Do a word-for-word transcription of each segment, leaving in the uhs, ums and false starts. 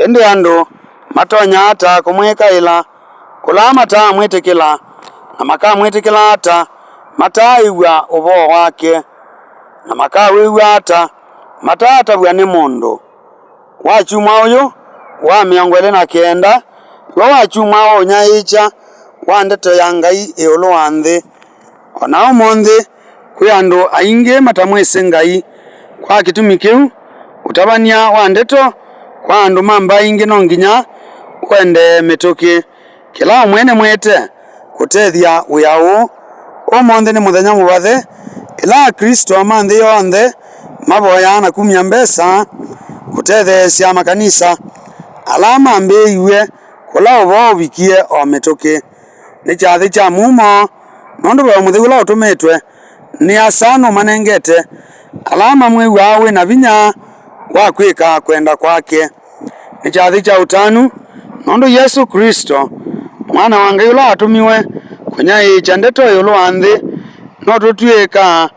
Ĩndĩ andũ matonya ata kũmwĩkaĩla ũla mataamwĩtĩkĩla, na makamwĩtĩkĩla ata mataaĩw'a ũvoo wake? Na makawĩw'a ata mataatavw'a nĩ mũndũ? Wakyumwa ũyũ wa mĩongo ĩlĩ na kenda nĩw'o wakyumwa wa ũnyaĩĩkya wa ndeto ya Ngai ĩũlũ wa nthĩ. O na ũmũnthĩ, kwĩ andũ aingĩ matamwĩsĩ Ngai. Kwa kĩtumi kĩu, ũtavany'a wa ndeto kwa andũ ma mbaĩ ingĩ no nginya ũendee mĩtũkĩ. Kĩla ũmwe nĩmwĩte kũtethya wĩa ũũ. Ũmũnthĩ nĩ mũthenya mũvathe, ĩla Aklĩsto ma nthĩ yonthe mavoyaa na kumya mbesa kũtetheesya makanisa ala mambĩĩiw'e kũla ũvoo ũvikie o mĩtũkĩ. Nĩ kyathĩ kya mumo, nũndũ Veva Mũtheu ũla ũtũmĩtwe nĩ Asa nũmanengete ala mamwĩw'aa wĩ na vinya wa kwĩka kwenda kwake. Nĩ kyathĩ kya ũtanu, nũndũ Yesũ Klĩsto, Mwana wa Ngai ũla watũmiwe kũnyaĩĩkya ndeto ĩũlũ wa nthĩ, nũtũtw'ĩĩkaa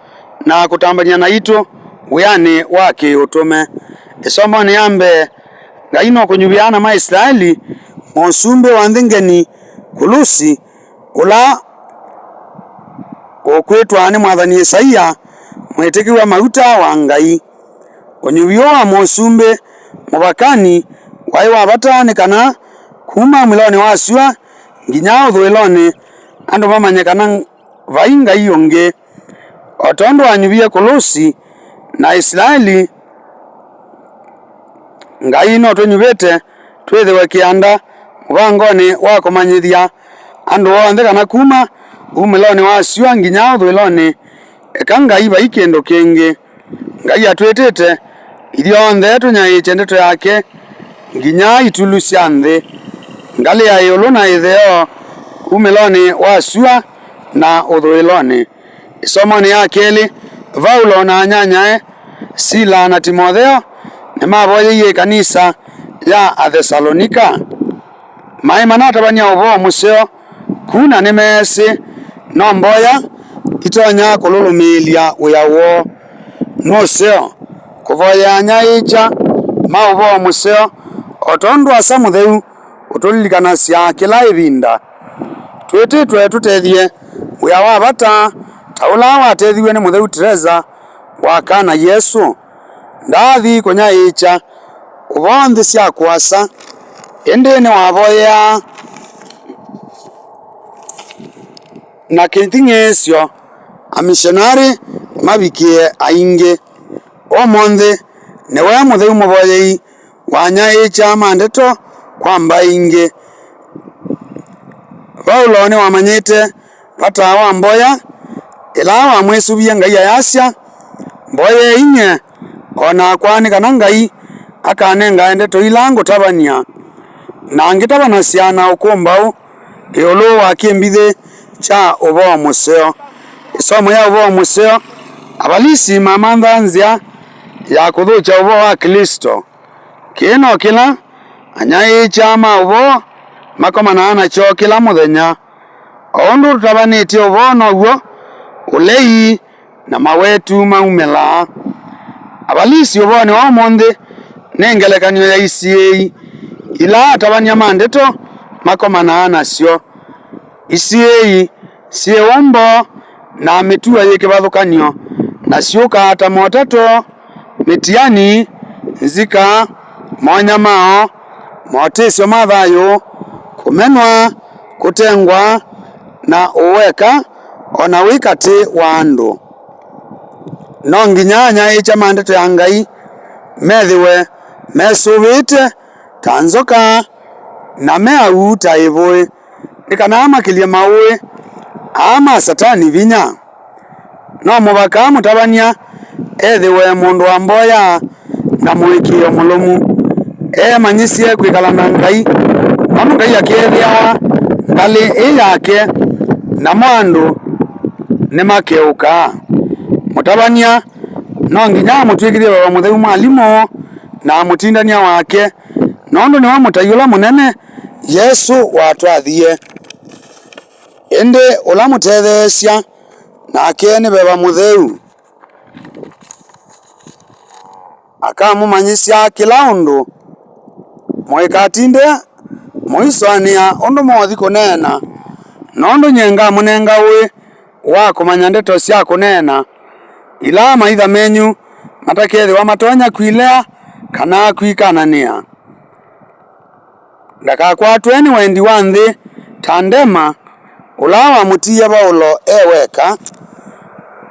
na kũtambany'a naitũ wĩanĩ wa kĩ-ũtũme. Ĩsomonĩ ya mbee, Ngai nũkũnyuvĩa ana ma Isilaeli mũsumbĩ wa nthĩ ngeni, Kulusi, ũla ũkwĩtwa nĩ mwathani Isaia mwĩtĩkĩw'a mauta wa Ngai. Ũnyuvi ũũ wa mũsumbĩ mũvakanĩ waĩ wa vata nĩ kana kuma ũmĩlonĩ wa syũa nginya ũthũĩlonĩ, andũ mamanye kana vai Ngai ũngĩ. O tondũ wanyuvie Kulusi na Isilaeli, Ngai nũtũnyuvĩte twĩthĩwe kĩanda mũvangonĩ wa kũmanyĩthya andũ onthe kana kuma umĩlonĩ wa syũa nginya ũthũĩlonĩ, eka Ngai vai kĩndũ kĩngĩ. Ngai atwĩtĩte ithyonthe tũnyaĩĩkye ndeto yake nginya itulu sya nthĩ, ngalĩ ya ĩũlũ na ĩtheo, umĩlonĩ wa syũa na ũthũĩlonĩ. Ĩsomonĩ ya kelĩ, Vaulo na anyanyae, Sila na Timotheo, nĩmavoyeie ĩkanisa ya Athesalonika. Maĩ manatavany'a ũvoo mũseo ku na nĩmeesĩ no mboya itonya kũlũlũmĩĩlya wĩa woo. Nũseo kũvoyea anyaĩĩkya ma ũvoo mũseo, o tondũ Asa Mũtheu ũtũlilikanasya kĩla ĩvinda. Twĩtĩtwe tũtethye wĩa wa vata ta ũla watethiw'e nĩ Mũtheu Teresa wa kana Yesũ. Ndaathi kũnyaĩĩkya ũvoo nthĩ sya kũasa, ĩndĩ nĩwavoyeaa na kĩthing'ĩĩsyo amisionarĩ mavikĩe aingĩ. Ũmũnthĩ, nĩwe mũtheu mũvoyei wa anyaĩĩkya ma ndeto kwa mbaĩ ingĩ. Vaulo nĩwamanyĩte vata wa mboya ĩla wamwĩsũvie Ngai ayasya, "Mboyeei nyie o nakwa nĩ kana Ngai akanengae ndeto ila ngũtavany'a, na ngĩtavanasya na ũkũmbaũ ĩũlũ wa kĩmbithĩ kya ũvoo mũseo." Ĩsomo ya ũvoo mũseo, Avalisi mamanthaa nzĩa ya kũthũkya ũvoo wa Klĩsto. Kĩĩ no kĩla anyaĩĩkya ma ũvoo makomanaa nakyo kĩla mũthenya. O ũndũ tũtavanĩtye ũvoo, now'o ũlei na mawetu maumĩlaa. Avalisi ũvoonĩ wa ũmũnthĩ nĩ ngelekany'o ya isiĩĩi ila atavany'a ma ndeto makomanaa nasyo. Isiĩĩi syĩ ũmbo na mĩtuo yĩ kĩvathũkany'o, na syũkaa ta motato, mĩtiani, nzika, monyamao, motĩsyo ma thayũ, kũmenwa, kũtengwa, na ũweka, o na wĩ katĩ wa andũ. No nginya anyaĩĩkya ma ndeto ya Ngai methĩwe mesũvĩĩte ta nzoka, na me auu ta ĩvũĩ, nĩ kana makĩlye maũĩ aa ma Satani vinya. No mũvaka mũtavany'a ethĩwe mũndũ wa mboya na mũĩkĩĩo mũlũmu, emanyĩsye kwĩkala na Ngai, nũndũ Ngai akeethĩawa ngalĩ ĩ yake, namo andũ nĩmakeũkaa. Mũtavany'a no nginya amũtw'ĩkĩthye Veva Mũtheu mwalimũ na mũtindany'a wake, nũndũ nĩwe mũtai ũla mũnene Yesũ watwathie. Ĩndĩ ũla mũtetheesya nake nĩ Veva Mũtheu. Akamũmanyĩsya kĩla ũndũ Mũikatindĩa mũisũanĩa ũndũ mũũthi kũneena, nũndũ nyie ngamũnenga ũĩ wa kũmanya ndeto sya kũneena ila amaitha menyu matakethĩwa matonya kwilea kana kwikananĩa. Ndakakwatwe nĩ wendi wa nthĩ ta Ndema, ũla wamũtiie Vaulo e weka,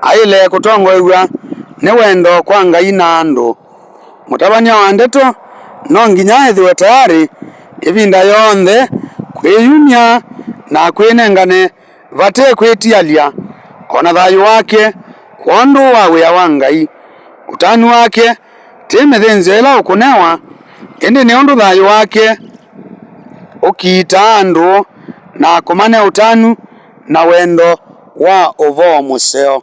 aĩle kũtongoew'a nĩ wendo kwa Ngai na andũ. Mũtavany'a wa ndeto no nginya ethĩwe tayarĩ ĩvinda yonthe kwĩyumya na kwĩnengane vate kwĩtialya, o na thayũ wake kwondũ wa wĩa wa Ngai. Ũtanu wake ti mĩthĩnzĩo ĩla ũkũnewa, ĩndĩ nĩ ũndũ thayũ wake ũkiitaa andũ na kũmane ũtanu na wendo wa ũvoo mũseo.